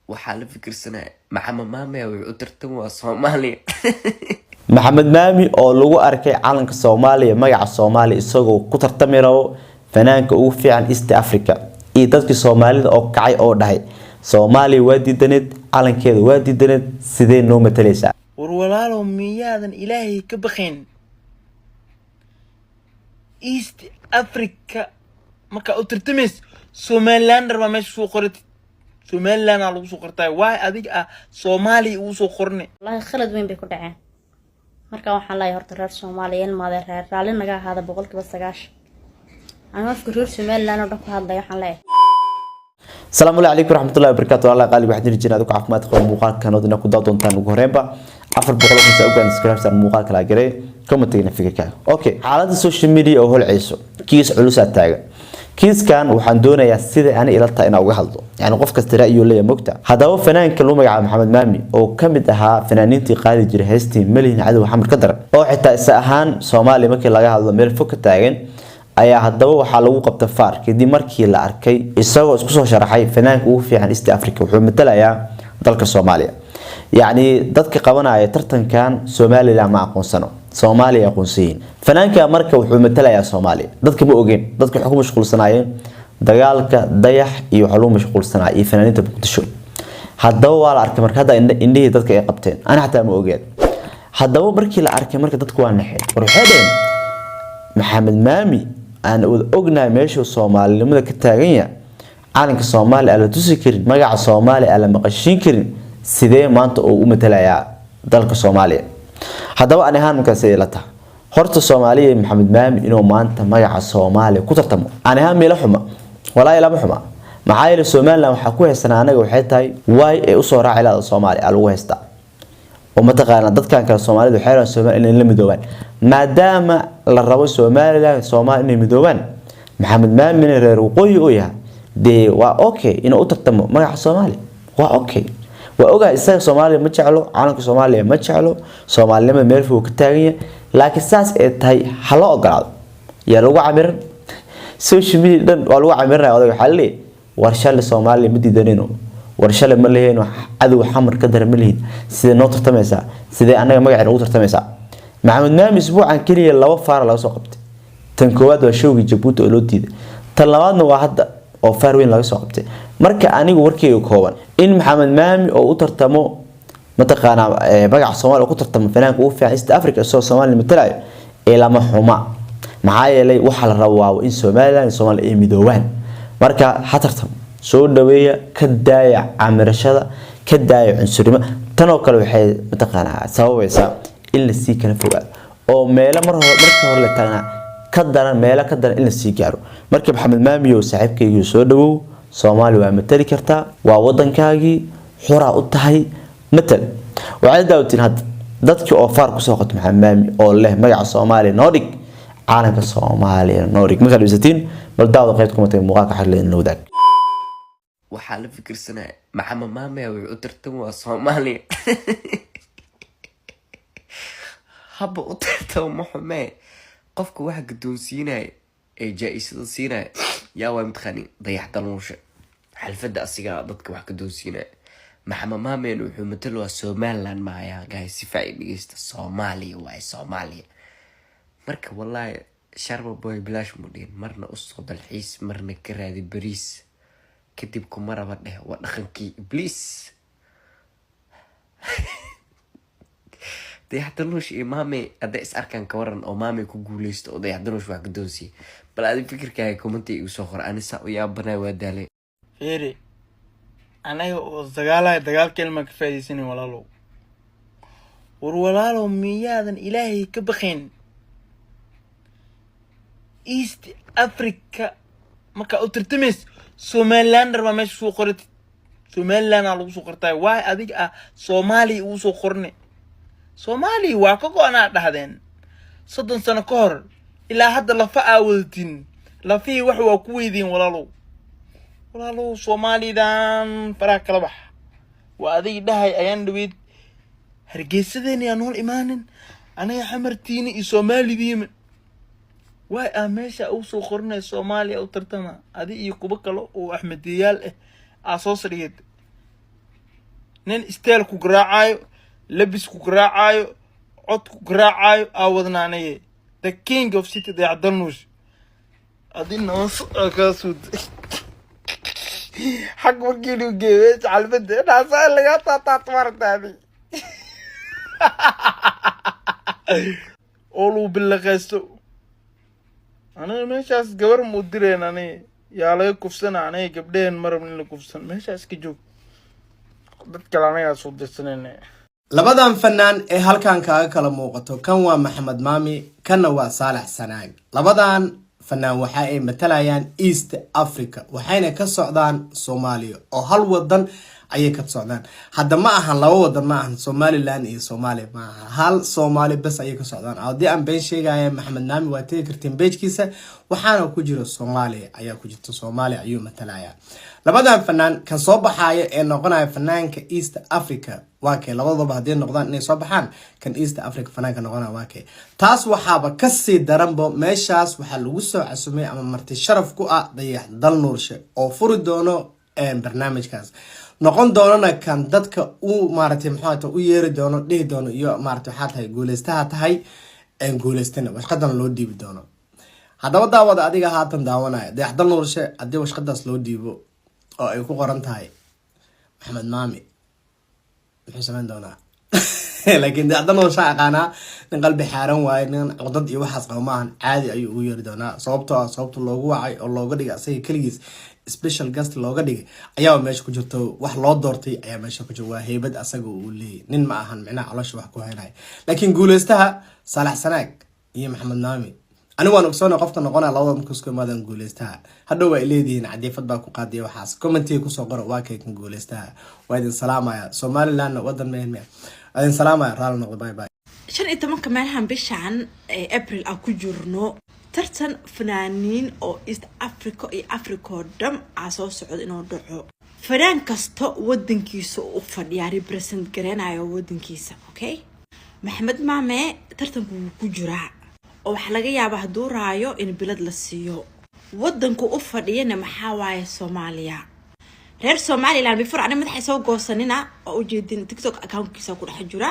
Waxaa la fikirsanaya Maxamed Maamaya wuxuu u tartan waa Soomaaliya. Maxamed Maami oo lagu arkay calanka Soomaaliya, magaca Soomaaliya, isagoo ku tartami rabo fanaanka ugu fiican East Africa, iyo dadkii Soomaalida oo kacay oo dhahay Soomaaliya waa diidaneed, calankeeda waa diidaneed, sidee noo matalaysaa? War walaalow, miyaadan Ilaahay ka baqayn? East Africa markaa u tartamaysa, Somalilander baa meesha soo qoratid, Somaliland aa lagu soo qortay. Waay adiga ah Soomaaliya ugu soo qorne? Wallaahi khalad weyn bay ku dhaceen. Marka waxaan leeyahay horta reer Soomaaliya, ilmaade reer raalli naga ahaada 90%. Anigu afka reer Somaliland oo dhan ku hadlaya waxaan leeyahay. Asalaamu calaykum waraxmatullahi wabarakaatu. Allah qaali, waxaan jiri jirnaa adigu caafimaad qaba. Muuqaalkan oo ku daa doontaan ugu horreynba 400,000 saa ogaan subscribe sar, muuqaalka la garay, commentigna fikirkaaga. Okay, xaaladda social media oo holcayso, kiis culus aad taagan. Kiiskan waxaan doonayaa sida ani ila tahay inaan uga hadlo, yani qof kasta ra'yi leeyahay, mogta. Haddaba fanaanka lagu magacaabo Maxamed Maami oo kamid ahaa fanaaniintii qaadi jiray heestii "Malihin Cadow Xamar ka Daran", oo xitaa isa ahaan Soomaaliya markii laga hadlo meel fog ka taagan, ayaa haddaba waxaa lagu qabtay faar kadib markii la arkay isagoo isku soo sharaxay fanaanka ugu fiican East Africa. Wuxuu matalayaa dalka Soomaaliya. Yacni dadka qabanaya tartankan Somaliland ma aqoonsano, Soomaaliya aqoonsayiin. Fanaanka marka wuxuu matalayaa Soomaaliya. Dadka ma ogeen, dadka waxay ku mashquulsanaayeen dagaalka Dayax iyo waxaa lagu mashquulsanaa iyo fanaaniinta Muqdisho. Haddaba waa la arkay marka hadda indhihii dadka ay qabteen, ani xataa ma ogeen. Haddaba markii la arkay marka dadku waa naxeen. War waxay dhaheen, Maxamed Maami aan wada ognahay meeshuu soomaalinimada ka taagan yahay, calanka Soomaaliya aan la tusi karin, magaca Soomaaliya aan la maqashiin karin, sidee maanta uu u matalayaa dalka Soomaaliya? Haddaba ani ahaan markaas ila tahay horta Soomaaliya, Maxamed Maami inuu maanta magaca Soomaaliya ku tartamo ani ahaan miila xuma, walaa ilama xuma. Maxaa yeelay Somaliland waxaa ku haysanaa anaga waxay tahay waay ay usoo raaci lahada Soomaaliya aa lagu haystaa, oo mataqaanaa dadkan kale Soomaalida waxay rabaan Soomaaliya inay la midoobaan. Maadaama la rabo Somaliland Soomaaliya inay midoobaan, Maxamed Maamina reer waqooyi uu yahay, dee waa okay inuu u tartamo magaca Soomaaliya, waa okay. Waa ogahay isaga Soomaaliya ma jeclo, calanka Soomaaliya ma jeclo, soomaalinimada meel fog ka taagan yahay, laakiin saas ay tahay ha loo ogolaado. Yaa lagu camiran social media dhan waa lagu camiranaya odag. Waxaa laleeyahay, war shalay Soomaaliya ma diidanino, war shalay ma leheen cadow Xamar ka dara ma lihin, sidee noo tartamaysaa? Sidee annaga magaceena ugu tartamaysaa? Maxamed Maami isbuucan keliya laba faara laga soo qabtay. Tan koowaad waa showgii Jabuuti oo loo diiday, tan labaadna waa hadda oo faar weyn laga soo qabtay. Marka anigu warkeyga kooban, in Maxamed Maami oo u tartamo mataqaanaa magaca Soomaaliya oo ku tartamo fanaanka ugu fiican East Africa isagoo Soomaaliya matalayo ilama xuma. Maxaa yeelay waxaa la rabaa waa in Somaliland iyo Soomaaliya ay midoobaan. Marka ha tartamo, soo dhaweeya, ka daaya camirashada, ka daaya cunsurnimo. Tanoo kale waxay mataqaanaa sababaysaa in lasii kala fogaado oo meelo mar hore markii hore la taagnaa ka daran, meelo ka daran in lasii gaaro. Marka Maxamed Maamiyow, saaxiibkaygii, soo dhawow. Soomaaliya waa matali kartaa, waa wadankaagii, xuraa u tahay, matal. Waxay daawatiin hadda dadkii oo faar kusoo qabtay Maxamed Maami oo leh magaca Soomaaliya noo dhig, caalamka Soomaaliya noo dhig. Markaad dhegeysatiin, bal daawada qaybta kuma muuqaalka xagleena wadaag. Waxaa la fikirsanaya Maxamed Maamaya wuxuu u tartan waa Soomaaliya. Haba u tartamo, ma xumee. Qofka waxa guddoonsiinaya ee jaa-isada siinaya yaa waa mataqaani Dayax Dalmuushe. Xalfadda asigaa dadka wax guddoonsiinaya. Maxamed Maamen wuxuu matalo Somaliland mahaya, guys, si fiican dhegeysta. Soomaaliya waaye, Soomaaliya. Marka wallaahi Sharma Boy bilaash mu dhihin, marna usoo dalxiis, marna ka raadi bariis, kadib kuma raba dheh, waa dhaqankii Ibliis. Dayax Danuush iyo Maame hadday is arkaan ka waran, oo Maame ku guuleysto oo Dayax Danuush wax gadoonsiiye? Bal adi fikirkaaga commenti igu soo qor. Ani saa u yaabanay, waa daalay. Fiiri, anaga oo dagaalaya dagaalka ilmaa ka faa'iidaysanay. Walaalow, war walaalow, miyaadan Ilaahay ka baqayn? East Africa markaa u tartamaysa, Somalilander baa meesha soo qoratid, Somaliland aa lagu soo qortay. Waay adiga ah Soomaaliya ugu soo qorne? Soomaaliya waa ka go-anaa dhahdeen 30 sano ka hor, ilaa hadda lafa aa wadatin, lafihii wax waa ku weydiin. Walaalow, walaalow, Soomaalidan faraha kala bax. Waa adiga dhahay ayaan dhaweyd, Hargeysadeena yaa nool imaanin, anaga Xamartiina iyo Soomaalidiima. Waay ah meesha ugu soo qorinaya Soomaaliya u tartama, adi iyo kuwo kale oo Axmediyaal ah aa soo saldhigad. Nin style ku garaacayo, labis ku garaacayo, cod ku garaacayo aa wadna aniga, the king of city, Dayax Dalnuurshe. Adi noos kaasuu xag markii lagu geeyo meesha xalfadda naasaa lagaa taataat maaragtaadi oo lagu billaqaysto. Aniga meeshaas gabar muu direen, aniga yaa laga kufsana? Aniga gabdheheen ma rabin in la kufsan. Meeshaas ka joog, dad kale anagaa soo dirsanayna. Labadan fanaan ee halkan kaaga kala muuqato, kan waa Maxamed Maami, kanna waa Saalax Sanaag. Labadan fanaan waxa ay matalayaan East Africa, waxayna ka socdaan Soomaaliya oo hal wadan ayay ka socdaan. Hadda ma ahan laba wadan, ma ahan Somaliland iyo Soomaaliya, ma aha, hal Soomaali bas ayay ka socdaan. Haddii aan been sheegaya, Maxamed Maami waa tegi kartiin page-kiisa, waxaana ku jira Soomaaliya ayaa ku jirta, Soomaaliya ayuu matalaya. Labadan fanaan kan soo baxaya ee noqonaya fanaanka East Africa waa kee? Labadaba hadday noqdaan inay soo baxaan, kan East Africa fanaanka noqonaya waa kee? Taas waxaaba kasii daranbo, meeshaas waxaa lagu soo casumay ama marti sharaf ku ah Dayax Dalnuurshe oo furi doono barnaamijkaas, noqon doonana kan dadka u maaragtay, muxuu u yeeri doono, dhihi doono iyo maaragtay waxaa tahay guuleystaha tahay, guuleystana washqadan loo dhiibi doono. Haddaba daawada, adiga haatan daawanaya, Dayax Dalnuurshe haddii washqadaas loo dhiibo oo ay ku qoran tahay Maxamed Maami, muxuu sameyn doonaa? Laakiin Dayax Dalnuurshe aqaanaa, nin qalbi xaaran waaye, nin cuqdad iyo waxaas qaba maahan. Caadi ayuu ugu yeeri doonaa, sababtoo ah sababta loogu wacay oo looga dhigay asaga keligiis special guest looga dhigay ayaaba meesha ku jirto. Wax loo doortay ayaa meesha ku jirto, waa heybad asaga uu leeyay. Nin ma ahan micnaha caloosha wax ku haynaya. Laakiin guuleystaha Saalax Sanaag iyo Maxamed Maami, anigu waan ogsoona qofka noqonaya labada marka isku imaadaan guuleystaha. Hadhow waa leedihiin cadiifad baa ku qaadiya waxaas. Comment-iga kusoo qoro, waa kay kan guuleystaha? Waa idin salaamaya. Somalilandna wadan mehen miya? Waa idin salaamaya, raali noqdo, bye bye. 15-ka meelahan bishan ee April aan ku jirno, tartan fanaaniin oo East Africa iyo Africa oo dhan aa soo socda inuu dhaco. Fanaan kasta wadankiisa u fadhiyaa, represent gareynayo wadankiisa. Okay, Maxamed Maame tartanku wuu ku jiraa oo waxaa laga yaabaa hadduu raayo in bilad la siiyo. Wadanku u fadhiyana maxaa waaye? Soomaaliya. Reer Somaliland, before ani madaxay soo goosanina oo ujeedin, TikTok account-kiisa ku dhex jira,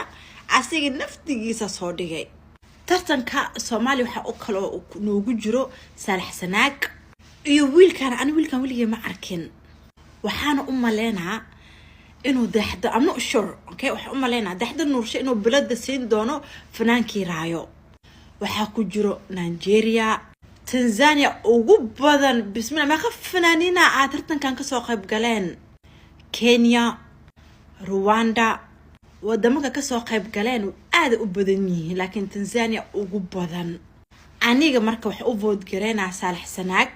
asiga naftigiisa soo dhigay. Tartanka Soomaaliya waxaa u kaloo noogu jiro Saalax Sanaag iyo wiilkan. Ani wiilkan weligay ma arkin, waxaana u maleynaa inuu Dayaxda, I'm not sure, okay, waxaan u maleynaa Dayax Dalnuurshe inuu bilada siin doono fanaankii raayo. Waxaa ku jiro Nigeria, Tanzania ugu badan. Bismillah, meeqa fanaaniina aa tartankan kasoo qayb galeen? Kenya, Rwanda, wadamaka kasoo qayb galeen aada u badan yihiin, laakiin Tanzania ugu badan. Aniga marka waxa u vote gareynaa Saalax Sanaag,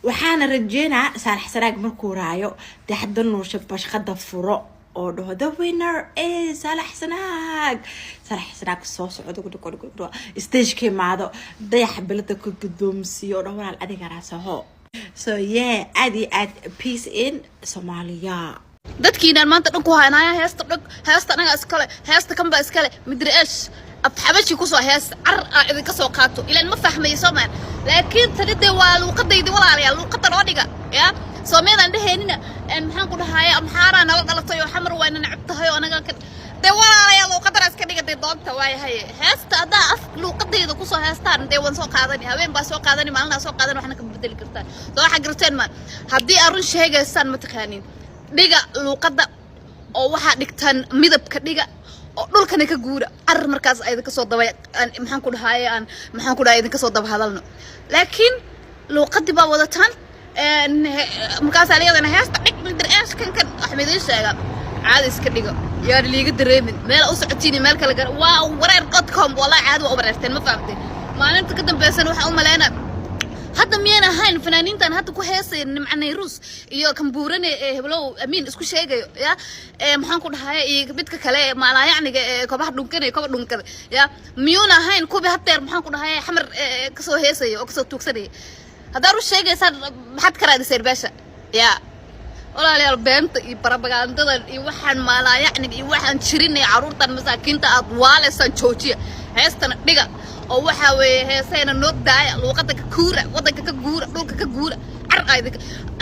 waxaana rajeynaa Saalax Sanaag markuu raayo, Dayax Dalnuurshe bashqada furo oo dhaho "The winner is Saalax Sanaag". Saalax Sanaag soo socdo, stage-ka imaado, Dayax bilada ka gudoomsiiyo oo dhaho "Walaal, adiga raasaho". So yeah, aad iyo aad, peace in Soomaaliya. Dadkiinaan maanta dhan ku haynaya heesta dhag, heesta anaga iskale, heesta kanba iskale, midri eesh af Xabashi kusoo heesta car aa idinka soo qaato, ilaan ma fahmayo soomaan. Laakiin tani dee waa luuqadaydi, walaalayaal, luuqadda noo dhiga ya Soomiyadaan dhehaynina. Maxaan ku dhahaya, Amxaaraa nala dhalatay oo Xamar waa ina necab tahay oo anaga dee walaalayaal, luuqadana iska dhiga dee doonta waayahay. Heesta haddaa af luuqadayda kusoo heestaan, dee waan soo qaadani, habeen baa soo qaadani, maalinaa soo qaadani, waxna kama bedeli kartaan. Soo waxaa garteen ma haddii aad run sheegaysaan, ma taqaaniin, dhiga luuqadda oo waxaa dhigtaan midabka dhiga oo dhulkana ka guura carar. Markaas idinka soo daba maxaan ku dhahaye, aan maxaan ku dhahay, idinka soo daba hadalno. Laakiin luuqadii baa wadataan, markaasaa liyadana heesta dhig midir eesh kan kan wax ma idiin sheega, caadi iska dhigo, yaan liiga dareemin meel u socotiin, meel kale gar waa wareer.com. Wallahi caadi waa u wareerteen, ma fahamteen? Maalinta ka dambeysana waxaan u maleynaa hadda miyaan ahayn fanaaniintan hadda ku heesaya Nimca Nayruus iyo Kambuurane ee heblow Amiin isku sheegayo ya, ee maxaan ku dhahay, iyo midka kale ee maalaayacniga ee kobaha dhunkanaya, koba dhunkada ya, miyuuna ahayn kuwii haddeer maxaan ku dhahay Xamar kasoo heesaya oo kasoo tuugsanaya? Haddaad u sheegaysaan, maxaad ka raadiseen beesha ya? Walaalayaal, beenta iyo barabagaandadan iyo waxaan maalaayacniga iyo waxaan jirinaya, carruurtan masaakiinta aad waaleysaan, joojiya. Heestana dhiga oo waxaa weeye heesayna noo daaya, luuqadda ka guura, waddanka ka guura, dhulka ka guura. Car aa idinka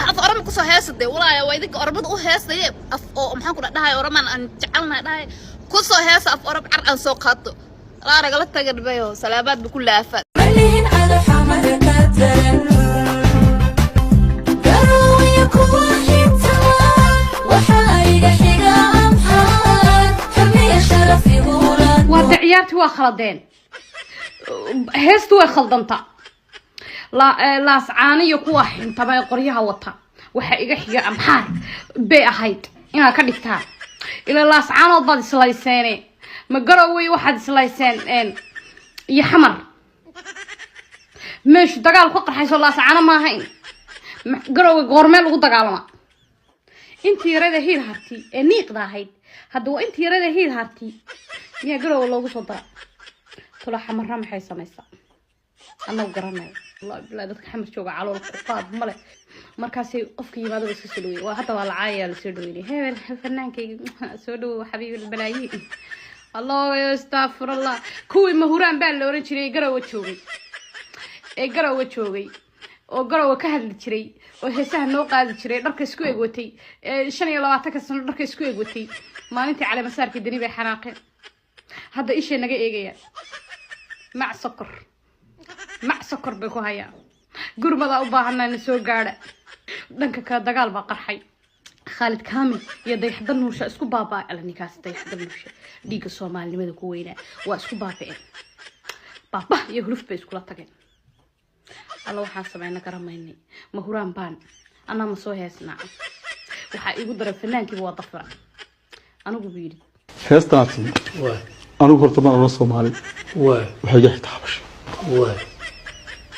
af Oroma kusoo heesa dee. Walaaya, waa idinka Oromada u heesaye. Af oo maxaan ku dhahay, Oromaan aan jecelnahay dhahay, kusoo heesa af Orom, car aan soo qaato. Laa nagala tagan bayo salaabaad ba ku laafa. Malihin cado Xamar ka daran, Garoowiya kuwa xintama, waxaa iga xiga Amxaar, xurmiya sharaf igula. Waa de ciyaartii waa khaladeen, heestu way khaldanta. Laascaaniyo kuwa xintama ee qoryaha wata, waxaa iga xiga Amxaar bay ahayd inaad ka dhigtaa. Ilaa Laascaanood baad islayseene, ma Garowey waxaad islayseen iyo Xamar. Meeshu dagaal ka qarxayso Laascaano ma ahayn. Garowe goormee lagu dagaalama? Intii yarada Hiil Harti ee niiqda ahayd, hadda waa intii yarada Hiil Harti miyaa Garowe loogu soo dara? Talo Xamarra maxay samaysaa? Annagu garanayo, wallahi bilahi, dadka Xamar jooga calool ku qaad male. Markaasay qofka yimaado ba iska soo dhaweeyay. Waa hadda waa la caayaya, lasoo dhaweynay. Hebel fanaankayga soo dhawow, xabiibil balaayiin. Allah, astafurallah. Kuwii Mahuraan baa la oran jiray Garowe joogay, ee Garowe joogay oo Garowe ka hadli jiray oo heesaha noo qaadi jiray, dharka isku eg watay, ee 25-ka sano dharka isku eg watay, maalintii caleemasaarkii Dani bay xanaaqeen. Hadda ishay naga eegayaan, mac sokor, mac sokor bay ku hayaan. Gurmadaa u baahanaa, na soo gaadha. Dhanka kale dagaal baa qarxay. Khaalid Kaamil iyo Dayaxda Nuusha isku baabaa. Ala ninkaas Dayaxda Nuusha dhiigga Soomaalinimada ku weynaa waa isku baaba'een. Baabah iyo huluf bay iskula tageen. Alla, waxaan sameyna garamaynay. Mahuraan baan anaa ma soo heesnaa? Waxaa iigu daray fanaankiiba waa dafira anigu buu yidhi. Heestanaad timi anigu horta maan odhan Soomaali, waxay iga xigta Xabashi.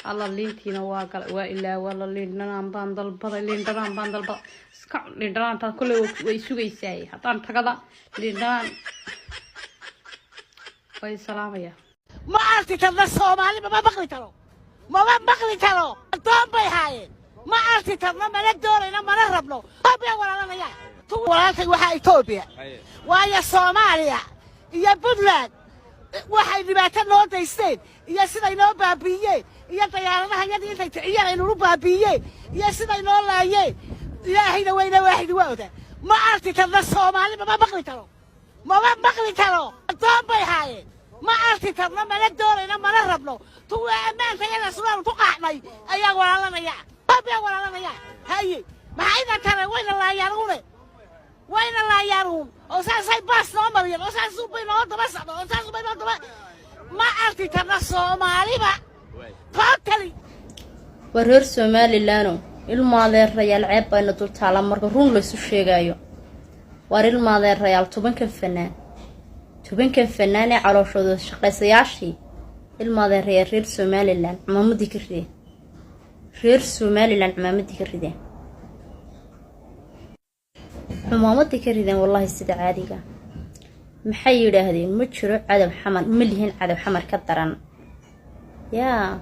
Alla, liintiina waa galay, waa ilaa waa la liin dhanaan baan dalbaday, liin dhanaan baan dalbaday. Iska cun liin dhanaantaa, kolley way sugaysaay. Haddaan tagada liin dhanaan way salaamaya. Ma arki karna Soomaali, mama maqli karo, mama maqli karo. Adoon bay haayeen. Ma arki karno, mana doonayno, mana rabno. Etoobiya walaalanaya tu walaalkay waxaa Etoobiya, waayo Soomaaliya iyo Puntland waxay dhibaato noo daysteen iyo siday noo baabi'iyeen iyo dayaaradaha yadii intay kiciyeen ay nagu baabi'iyeen iyo siday noo laayeen, Ilaahayna weyna waaxid waa ogaa. Ma arki karna Soomaali, mama maqli karo, mama maqli karo. Adoon bay haayeen. Ma arki karno, mana doonayno, mana rabno. Tuwa ammaanka yada sidaan ku qaacnay ayaa walaalanaya, ayaa walaalanaya. Haye, maxayna tare? Wayna laayaan une, wayna laayaan uun, oo saasay baas noo mariyeen, oo saas bay noo daba socdo, oo saas bay noo daba. Ma arki karna Soomaaliba totally. Waa reer Somaliland, ilmaadeerayaal, ceeb bayna dul taalaa marka run laysu sheegayo. Waar ilmaadeerayaal, 10-kan fanaan, 10-kan fanaan ee calooshooda shaqaysayaashii, ilmaadeerayaal, reer Somaliland cumaamadii ka rideen, reer Somaliland cumaamadii ka rideen, cumaamadii ka rideen. Wallaahi, sida caadiga maxay yidhaahdeen? Ma jiro cadow Xamar, ma lihin cadow Xamar ka daran. Yaa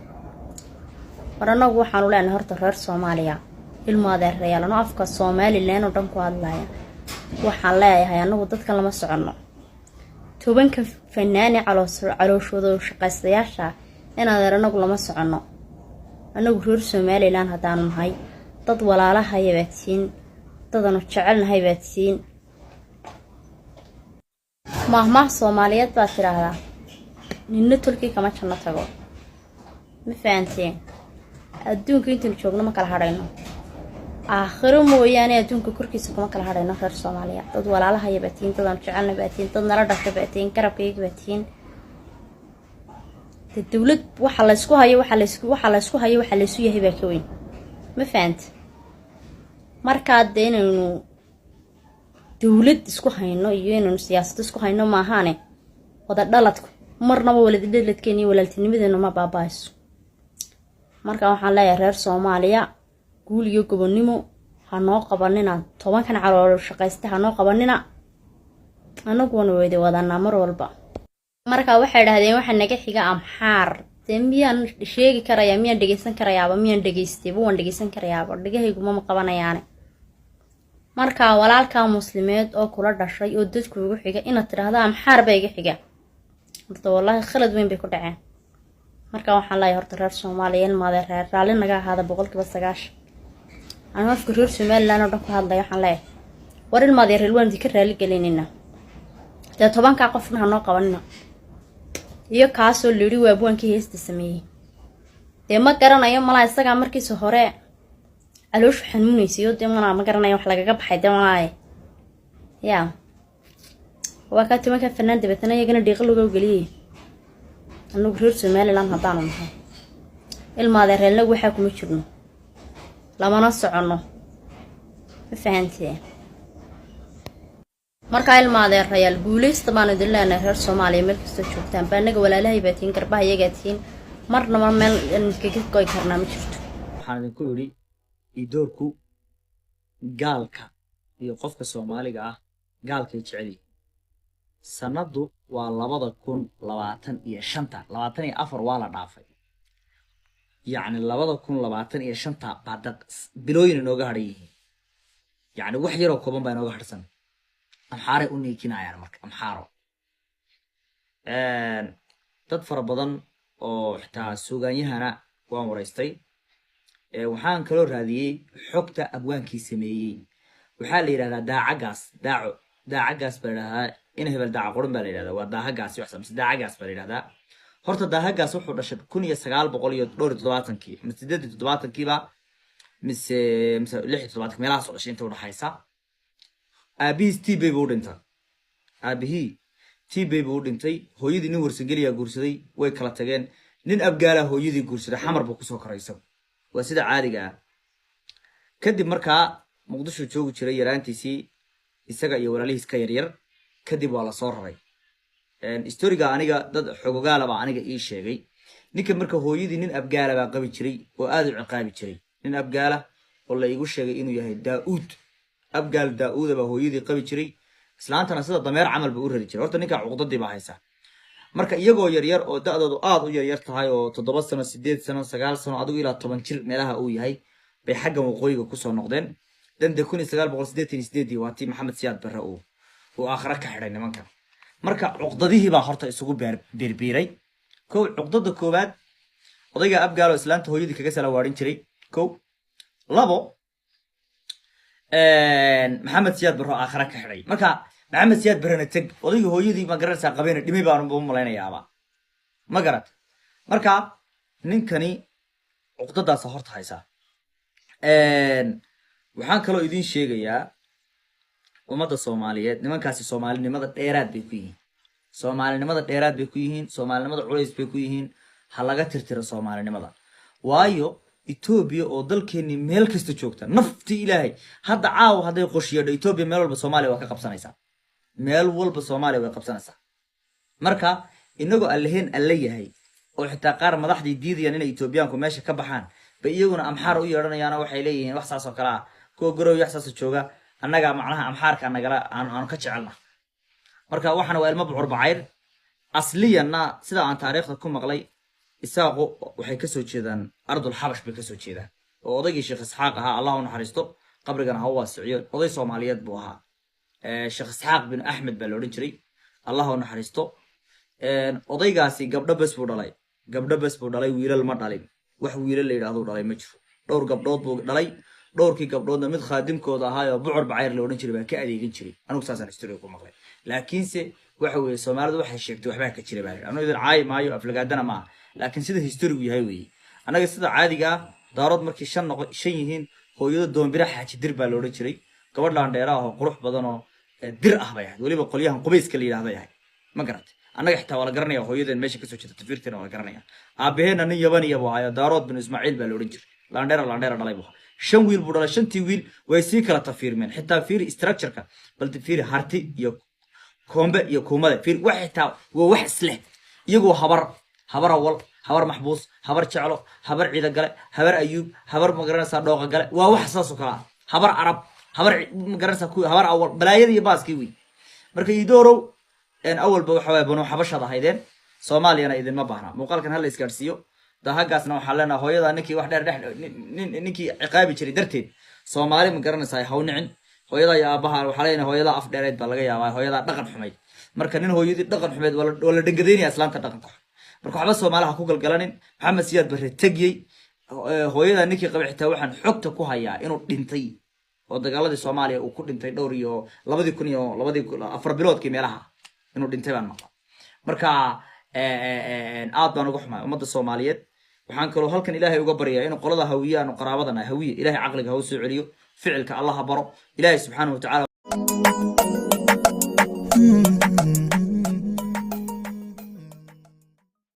war, annagu waxaanu leenahay horta reer Soomaaliya, ilmaadeerayaal, anoo afka Somaliland oo dhan ku hadlaya, waxaan leeyahay annagu dadkan lama soconno. 10-ka fanaani calooshooda shaqaystayaasha inaadeer anagu lama soconno. Annagu reer Somaliland haddaanu nahay, dad walaalahaya baad siin, dadanu jecelnahay baad siin. Maahmaah Soomaaliyeed baad tidhaahdaa, ninna tolkii kama janno tago. Ma fahanteen? Adduunka intaynu joogno ma kala hadhayno, aakhiro mooyaane adduunka korkiisa kuma kala hadhayno. Reer Soomaaliya, dad walaalahaya baa tihiin, dadaanu jecelna baa tihiin, dad nala dhasha baa tihiin, garabkayga baa tihiin. De dowlad waxa laysku hayo, waxa laysku hayo, waxa laysu yahay baa ka weyn. Ma fahante? Markaa dee inaynu dowlad isku hayno iyo inaynu siyaasad isku hayno maahaane, wada dhaladku marnaba walad dhaladkeena iyo walaaltinimadeena ma baaba-ayso. Marka waxaan leeyahay reer Soomaaliya, guul iyo gobonnimo. Ha noo qabanina 10-kan caloolo shaqaysta, ha noo qabanina. Anaguna wayda wadanaa mar walba. Marka waxay dhahdeen waxaa naga xiga Amxaar. Dee miyaan sheegi karayaa? Miyaan dhegeysan karayaaba? Miyaan dhegeystayba? Waan dhegeysan karayaaba? Dhegahaygu mama qabanayaane. Marka walaalkaa Muslimeed oo kula dhashay oo dadku igu xiga inaad tidhaahdo Amxaar baa iga xiga, horta wallaahi khalad weyn bay ku dhaceen. Marka waxaan leeyahay horta reer Soomaaliya, ilmaadee reer, raalli naga ahaada 90%. Anuu afka reer Somaliland oo dhan ku hadlaya, waxaan leeyahay, war ilmaadeereel, waan idinka raali gelinaynaa. Dee 10-kaa qofna hanoo qabanina iyo kaasoo layidhi waa abwaankii heesta sameeyey. Dee ma garanayo, malaa isagaa markiisa hore calooshu xanuunaysayo. Dee malaa ma garanayo wax lagaga baxay. Dee malaaye yaa waa kaa 10-kaa fanaan, dabeetana iyagana dhiiqa looga geliyay. Anagu reer Somaliland haddaanu nahay, ilmaadeereelnagu waxaa kuma jirno, lamana soconno, ma fahantee? Markaa ilmaadeerayaal, guuleysta baanu idin leenahay. Reer Soomaaliya meel kastoo joogtaan ba, annaga walaalahay baa tihiin, garbaha iyagaa tihiin. Marnaba meel kaga goy karnaa ma jirto. Waxaan idinku idhi, idoorku gaalka iyo qofka Soomaaliga ah gaalkay jecel yihiin. Sanaddu waa 2025, 24 waa la dhaafay. Yacni 2025 baa daq bilooyin inooga hadhan yihiin, yacni wax yaroo kooban baa inooga hadhsan. Amxaaray u niikinayaan. Marka Amxaaro dad fara badan oo xitaa suugaanyahana waan waraystay. Waxaan kaloo raadiyey xogta abwaankii sameeyey. Waxaa la yidhahdaa Daacagaas, Daaco, Daacagaas baa la yidhahdaa. In hebel Daaca Qurun baa la yidhahdaa, waa Daahagaas wax mise Daacagaas baa la yidhahdaa. Horta Daahagaas wuxuu dhashay kun iyo sagaal boqol iyo dhowr iyo toddobaatankii mise 78-kiiba mise 76 meelahaas oo dhashay inta udhaxaysa. Aabihiis TB buu u dhintay, aabihii TB buu u dhintay. Hooyadii nin Warsangeliyaa guursaday, way kala tageen. Nin Abgaalaa hooyadii guursaday. Xamar buu kusoo koray isagu, waa sida caadiga ah. Kadib markaa Muqdisho joogi jiray yaraantiisii, isaga iyo walaalihiis ka yaryar. Kadib waa lasoo raray. Story-ga aniga dad xogogaala baa aniga ii sheegay. Ninka marka hooyadii nin Abgaala baa qabi jiray oo aada u ciqaabi jiray. Nin Abgaala oo la igu sheegay inuu yahay Daa-uud, Abgaal Daa-uuda baa hooyadii qabi jiray. Islaantana sida dameer camal buu u rari jiray. Horta ninkaa cuqdadii baa haysa. Marka iyagoo yaryar oo da-doodu aada u yaryar tahay, oo 7 sano, 8 sano, 9 sano, adigu ilaa 10 jir meelaha uu yahay, bay xaggan waqooyiga kusoo noqdeen. Dande 1988-dii waa tii Maxamed Siyaad Barre uu aakhare ka xidhay nimankan. Marka cuqdadihii baa horta isugu biirbiiray. Kow, cuqdada koowaad, odayga Abgaalo islaanta hooyadii kaga salawaadhin jiray. Kow, labo, Maxamed Siyaad Barre oo aakhare ka xidhay. Marka Maxamed Siyaad Barrena teg, odaygii hooyadii, ma garanaysaa, qabeena dhimay baan u malaynayaaba, ma garat? Marka ninkani cuqdadaasa horta haysaa. Waxaan kaloo idiin sheegayaa ummadda Soomaaliyeed, nimankaasi soomaalinimada dheeraad bay ku yihiin, soomaalinimada dheeraad bay ku yihiin, soomaalinimada culays bay ku yihiin. Ha laga tirtiro soomaalinimada, waayo Etoobiya oo dalkeenii meel kasta joogta, nafti Ilaahay, hadda caawa hadday qosh yeedho, Etoobiya meel walba Soomaaliya waa ka qabsanaysaa, meel walba Soomaaliya way qabsanaysaa. Marka inagoo Allaheen alle yahay oo xitaa qaar madaxdii diidayaan inay Etoobiyaanku meesha ka baxaan, bay iyaguna Amxaar u yeedhanayaan oo waxay leeyihiin wax saas oo kale ah. Kuwa Garow wax saasoo jooga, annaga macnaha Amxaarka nagala aanu ka jecelna. Marka waxaana waa ilmo bucur bacayr. Asliyanna sida aan taariikhda ku maqlay, Isaaqu waxay kasoo jeedaan ardul Xabash bay kasoo jeedaan, oo odaygii Sheekh Isxaaq ahaa, Allah u naxariisto, qabrigana ha u waasiciyo, oday Soomaaliyeed buu ahaa. Sheekh Isxaaq bin Axmed baa la odhan jiray, Allah u naxariisto. Odaygaasi gabdho bes buu dhalay, gabdho bes buu dhalay, wiilal ma dhalin. Wax wiilal la yidhahdo dhalay ma jiro. Dhowr gabdhood buu dhalay. Dhowrkii gabdhoodna mid khaadimkooda ahaayoo Bucur Bacayr la odhan jiray baa ka adeegin jiray. Anigu saasaan historiga ku maqlay, laakiinse waxa weeye Soomaalidu waxay sheegtay waxbaa ka jira baa. Anu idin caayi maayo, aflagaadana maaha, laakiin sida historigu yahay weeye. Annaga sida caadiga ah, Daarood markii shan noqo, shan yihiin, hooyada Doombira Xaaji Dir baa la odhan jiray. Gabadh laandheera ah oo qurux badan oo Dir ah bay ahayd, weliba qolyahan Qubayska la yidhahday ahayd, ma garatay? Annaga xitaa waa la garanaya hooyadeen meesha kasoo jeeda, tafiirteena waa la garanaya. Aabaheenna nin Yabaniya buu ahayo, Daarood bin Ismaaciil baa la odhan jiray. Laandheera, laandheera dhalay buu ahaa. Shan wiil buu dhalay. Shantii wiil way sii kala tafiirmeen. Xitaa fiiri structure-ka, bal fiiri Harti iyo Koombe iyo Kuumade, fiiri wax xitaa waa wax isleh iyagoo Habar, Habar Awal, Habar Maxbuus, Habar Jeclo, Habar Ciida Gale, Habar Ayuub, Habar, magaranaysaa, Dhooqa Gale, waa wax saas oo kale ah. Habar Arab, Habar, magaranaysaa, kuwi Habar Awal, balaayada iyo baaskii wey. Marka idoorow, awalba waxa waye Banu Xabashaad ahaydeen, Soomaaliyana idinma baahna. Muuqaalkan hala isgaadhsiiyo. Dahagaasna waxaan leenahay, hooyada ninkii wax dheer dhex ninkii ciqaabi jiray darteed Soomaali, ma garanaysaa, haw nicin hooyada iyo aabbaha. Waxaa leenahay hooyada af dheereed baa laga yaabaa, hooyada dhaqan xumayd. Marka nin hooyadii dhaqan xumeyd waa la dhangadaynaya, islaanta dhaqanka xun. Marka waxba Soomaali ha ku galgalanin. Maxamed Siyaad Barre tegyey. Hooyada ninkii qabay xitaa waxaan xogta ku hayaa inuu dhintay oo dagaaladii Soomaaliya uu ku dhintay dhowr iyo 2002, 4 biloodkii meelaha inuu dhintay baan maqla. Marka aad baan uga xumahay ummadda Soomaaliyeed. Waxaan kaloo halkan Ilaahay uga baryaa inuu qolada Hawiye aanu qaraabadana, Hawiye, Ilaahay caqliga ha u soo celiyo, ficilka Allah ha baro, Ilaahay subxaanahu watacaala.